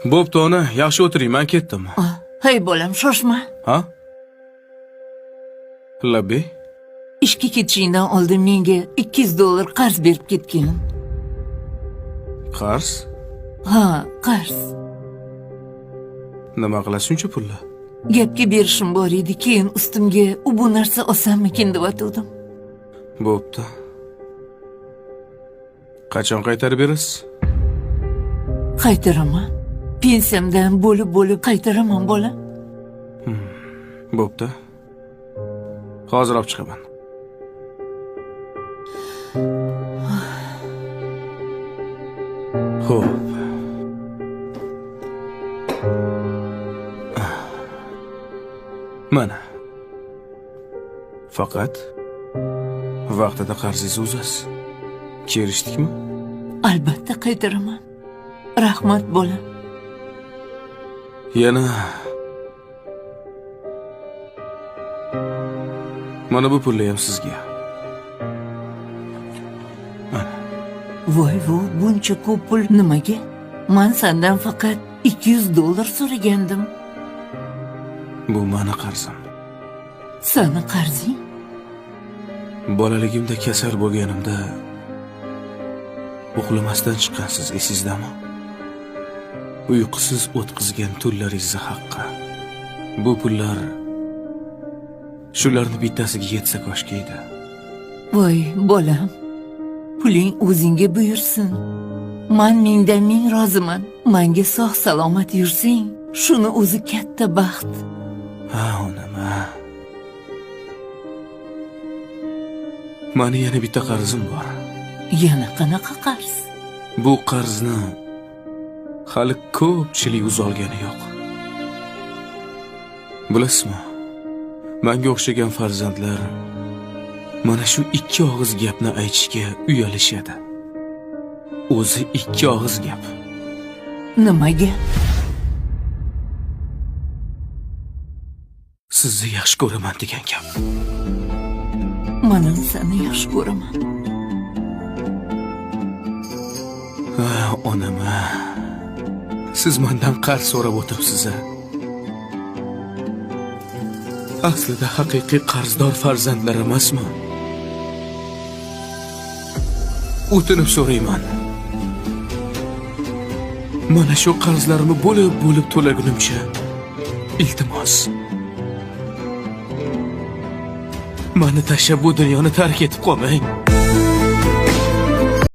Bo'pti ona, yaxshi o'tiring, men ketdim. Hey bolam, shoshma. Ha? Labbay? Ishga ketishingdan oldin menga $200 qarz berib ketgin. Qarz? Ha, qarz. Nima qilasiz shuncha pulni? Gapga berishim bor edi, keyin ustimga u bu narsa olsammikin deb atuvdim. Bo'pti. Qachon qaytarib berasiz? Qaytaraman. Pensiyamdan bo'lib-bo'lib qaytaraman, bola. Bo'pti. Hozir olib chiqaman. Xo'p. Mana. Faqat vaqtida qarzingizni uzasiz. Kelishdikmi? Albatta qaytaraman. Rahmat, bola. Yana mana bu pulni ham sizga. Mana. Voy voy, buncha ko'p pul nimaga? Man sendan faqat $200 so'ragandim. Bu mani qarzim. Sani qarzing? Bolaligimda kasal bo'lganimda uxlamasdan chiqqansiz, esingizdami? Uyqusiz o'tkazgan tunlaringizni haqqi. Bu pullar shularni bittasiga yetsa koshki edi. Voy bolam, puling o'zingga buyursin. Man mingdan ming roziman. Manga sog' salomat yursang, shuni o'zi katta baxt. Ha, onam, ha. Mani yana bitta qarzim bor. Yana qanaqa qarz? Bu qarzni hali ko'pchilik uzolgani yo'q. Bilasizmi? Menga o'xshagan farzandlar mana shu ikki og'iz gapni aytishga uyalishadi. O'zi ikki og'iz gap. Nimaga? Sizni yaxshi ko'raman degan gap. Manam seni yaxshi ko'raman. Ha, onam, ha. Siz mendan qarz so'rab o'tiribsiz. Aslida haqiqiy qarzdor farzandlar emasmi? O'tinib so'rayman. Mana shu qarzlarimni bo'lib-bo'lib to'lagunimcha, iltimos. Meni tashlab bu dunyoni tark etib qolmang.